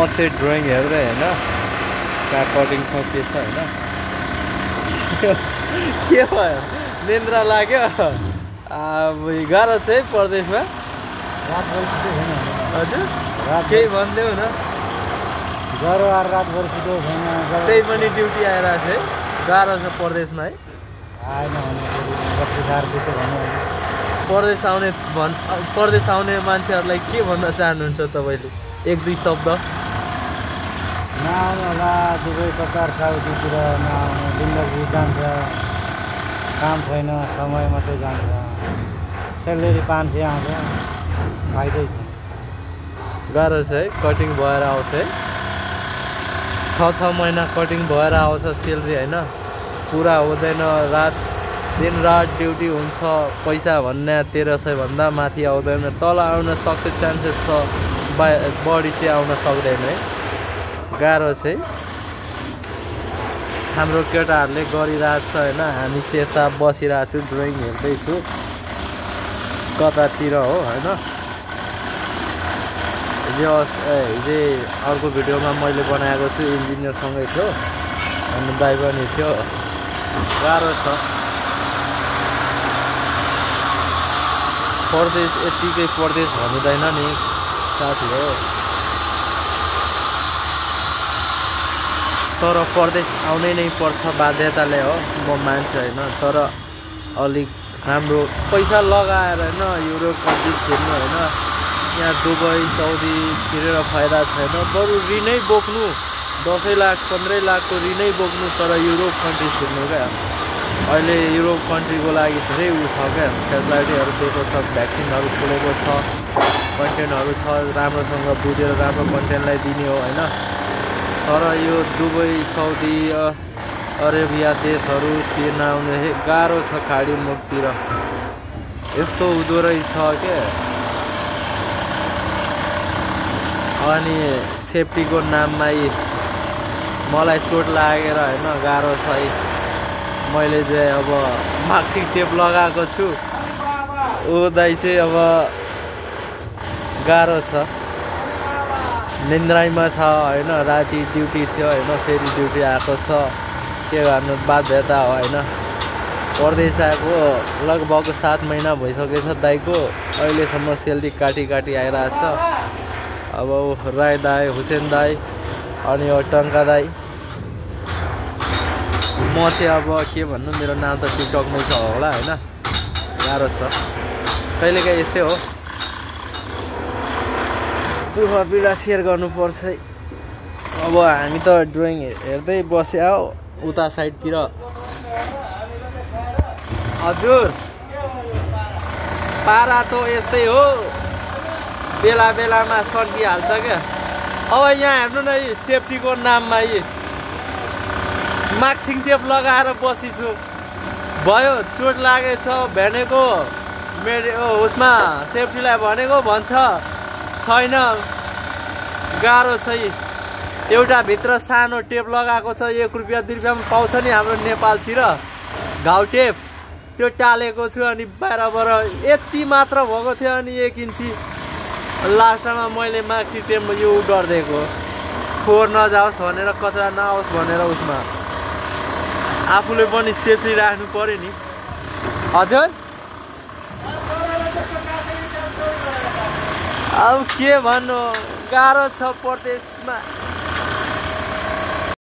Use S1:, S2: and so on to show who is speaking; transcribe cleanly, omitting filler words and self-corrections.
S1: चाहिँ ड्रइङ हेर्दै होइन कहाँ कटिङ छ के छ होइन के भयो निन्द्रा लाग्यो गाह्रो छ है परदेशमा हजुर केही भनिदेऊ न
S2: ज्वरो आएर रातभर सुत्यो छैन
S1: त्यही पनि ड्युटी आइरहेको छ है गाह्रो छ परदेशमा है
S2: आएन भने
S1: परदेश आउने मान्छेहरूलाई के भन्न चाहनुहुन्छ तपाईँले एक दुई शब्द
S2: नआउनु होला दुबई कतार साउदीतिर नआउनु जिन्दगी जान्छ काम छैन समय मात्रै जान्छ सेलेरी 500 आउँछ फाइदै छ
S1: गाह्रो छ है कटिङ भएर आउँछ है 6 महिना कटिङ भएर आउँछ सेलेरी होइन पुरा हुँदैन दिन रात ड्युटी हुन्छ पैसा भन्ने 1300 भन्दा माथि आउँदैन तल आउन सक्छ चान्सेस छ बढी चाहिँ आउन सक्दैन है गाह्रो छ है हाम्रो केटाहरूले गरिरहेको छ होइन हामी चाहिँ यता बसिरहेको छु ड्रइङ हेर्दैछु कतातिर हो होइन हिजो अर्को भिडियोमा मैले बनाएको छु इन्जिनियरसँगै थियो अनि दाइ पनि थियो गाह्रो छ परदेश यत्तिकै परदेश भन्दैन नि साथी हो तर परदेश आउनै नै पर्छ बाध्यताले हो म मान्छु होइन तर अलिक हाम्रो पैसा लगाएर होइन युरोप कन्ट्री छिर्नु होइन यहाँ दुबई साउदी छिरेर फाइदा छैन बरु ऋणै बोक्नु 10 लाख 15 लाखको ऋणै बोक्नु तर युरोप कन्ट्री छिर्नु क्या अहिले युरोप कन्ट्रीको लागि धेरै उ छ क्या फेसिलिटीहरू दिएको छ भ्याक्सिनहरू खोलेको छ कन्टेन्टहरू छ राम्रोसँग बुझेर राम्रो कन्टेन्टलाई दिने हो होइन तर यो दुबई साउदी अरेबिया देशहरू छिर्न आउने गाह्रो छ खाडी मुखतिर यस्तो हुँदो रहेछ क्या अनि सेफ्टीको नाममा मलाई चोट लागेर होइन गाह्रो छ है मैले चाहिँ अब मार्क्सिङ टेप लगाएको छु दाइ चाहिँ अब गाह्रो छ निन्द्राइमा छ होइन राति ड्युटी थियो होइन फेरि ड्युटी आएको छ के गर्नु बाध्यता हो होइन परदेश आएको लगभग 7 महिना भइसकेछ दाइको अहिलेसम्म सेलेरी काटी आइरहेछ अब राई दाई हुसेन दाई अनि यो टङ्का दाई म चाहिँ अब के भन्नु मेरो नाम त टिकटकमै छ होला होइन गाह्रो छ कहिलेकाहीँ यस्तै हो दुःख पीडा सेयर गर्नुपर्छ है अब हामी त ड्रइङ हेर्दै बस्यो उता साइडतिर हजुर पारा त यस्तै हो बेला बेलामा सकिहाल्छ क्या अब यहाँ हेर्नु न सेफ्टीको नाममा मार्क्सिङ टेप लगाएर बसिछु भयो चोट लागेछ भनेको उसमा सेफ्टीलाई भनेको भन्छ छैन गाह्रो छ एउटा भित्र सानो टेप लगाएको छ 1 रुपियाँ 2 रुपियाँमा पाउँछ नि हाम्रो नेपालतिर घाउ टेप त्यो टालेको छु अनि बाहिरबाट यति मात्र भएको थियो अनि 1 इन्ची लास्टमा मैले मार्क्सिङ टेप यो गरिदिएको फोहोर नजाओस् भनेर कचरा नआओस् भनेर उसमा आफूले पनि सेफ्टी राख्नु पर्यो नि हजुर अब के भन्नु गाह्रो छ परदेशमा